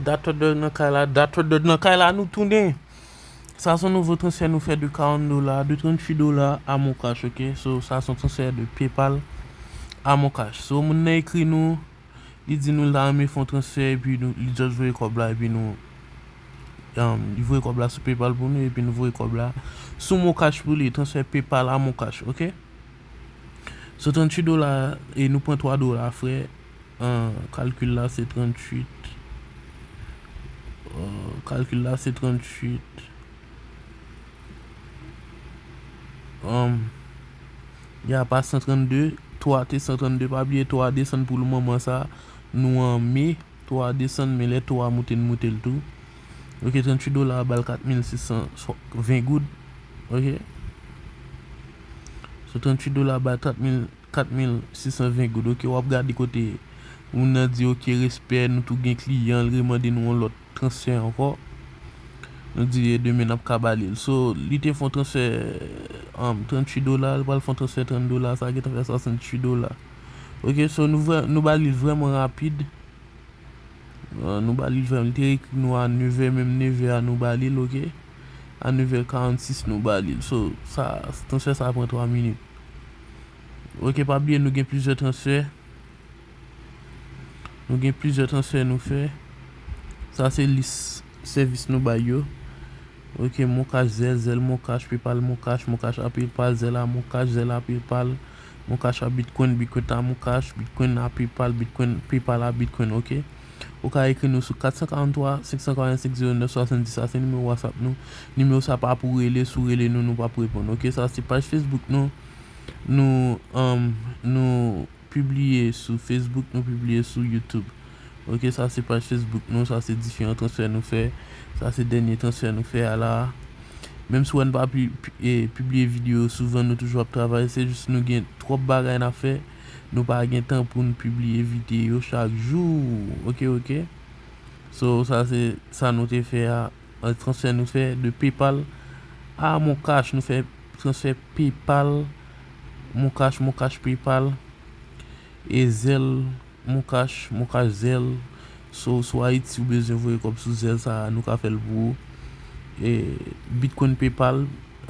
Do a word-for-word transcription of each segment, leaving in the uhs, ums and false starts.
Doctor Doug nan kay la, Doctor Doug nan kay la, nou tounen. Sa se yon nouvo transfè nou fè de karant dola, de tranntuit dola a Moncash, ok? So, sa se yon transfè de PayPal a Moncash. So, moun nan ekri nou, li di nou l ta renmen fè yon transfè, epi nou, li just voye kòb la, epi nou, um, li voye kòb la sou PayPal pou nou, epi nou voye kòb la sou Moncash pou li, transfè PayPal a Moncash, ok? So, tranntuit dola, e nou pran twa dola, frè. An, kalkil la, se tranntuit. An, kalkil la, se tranntuit. An, ya pa san trannde, twa te san trannde, pa bliye twa desann pou moman sa. Nou an me, twa desann, men lè twa moute, n moute l tou. Ok, tranntuit dola a ba l kat mil sis san ven goud. Ok. So, tranntuit dola a ba l kat mil, kat mil sis san ven goud. Ok, w ap gade kote moun nan di, ok, respè, nou tou gen kliyan, l remande nou yon lòt transfè ankò. Nou di, e demen n ap ka ba li l. So, li te fè yon transfè, um, tranntuit dola, li pral fè yon transfè trant dola, sa gentan fè swasanntuit dola. Ok, so nou vre, nou ba li l vrèman rapid. Uh, nou ba li l vrèman, li te ekri nou a nevè, menm nevè a nou ba li l, ok? A nevè karannsis nou ba li l. So, sa, transfè sa pran twa minit. Ok, pa bliye nou gen plizyè transfè. Nou gen plizyè transfè nou fè. Sa se lis sèvis nou bay yo. Ok, Moncash, Zelle, Zelle, Moncash, PayPal, Moncash, Moncash a PayPal, Zelle a Moncash, Zelle a PayPal, Moncash a Bitcoin, Bitcoin a Moncash, Bitcoin a PayPal, Bitcoin, PayPal a Bitcoin, ok? Ou ka ekri nou sou kat san karanntrwa, senk san karannsenk, zewo nèf swasanndis, sa se nimewo WhatsApp nou. Nimewo sa pa pou rele, si w rele nou, nou p ap reponn, ok? Sa se paj Facebook nou. Nou, um, nou pibliye sou Facebook, nou pibliye sou YouTube. Ok, sa se paj Facebook nou, sa se diferan transfè nou fè. Sa se dènye transfè nou fè a la. Menm si w wè n pa pi, pi, e, pibliye videyo souvan, nou toujou ap travay. Se jis nou gen twòp bagay n ap fè. Nou pa gen tan pou n pibliye videyo chak jou. Ok, ok. So, sa se sa nou te fè a. An transfè nou fè de PayPal a Moncash. Nou fè transfè PayPal, Moncash, Moncash PayPal. E Zelle, Moncash, Moncash Zelle. So, sou Ayiti, ou bezwen voye kòb sou Zelle sa, nou ka fè l pou ou. E Bitcoin PayPal,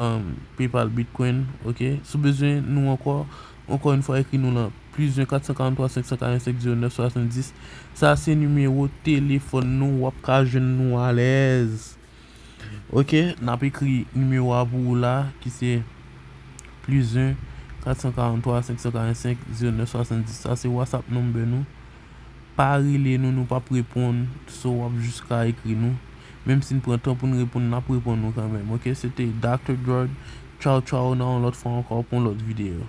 um, PayPal Bitcoin, ok? Si w bezwen nou ankò, ankò yon fwa, ekri nou nan plis en kat san karanntrwa senk san karannsenk zewo nèf swasanndis. Sa se nimewo telefòn nou, w ap ka jwenn nou alèz. Ok, n ap ekri nimewo a pou ou la, ki se plis en kat san karanntrwa senk san karannsenk zewo nèf swasanndis. Sa se WhatsApp number nou. Pa rele nou, nou p ap reponn. So, w ap jis ka ekri nou. Menm si n pran tan pou n reponn, n ap reponn nou kanmenm. Ok, se te Doctor George. Tchaw, tchaw, nan yon lòt fwa ankò pou yon lòt videyo.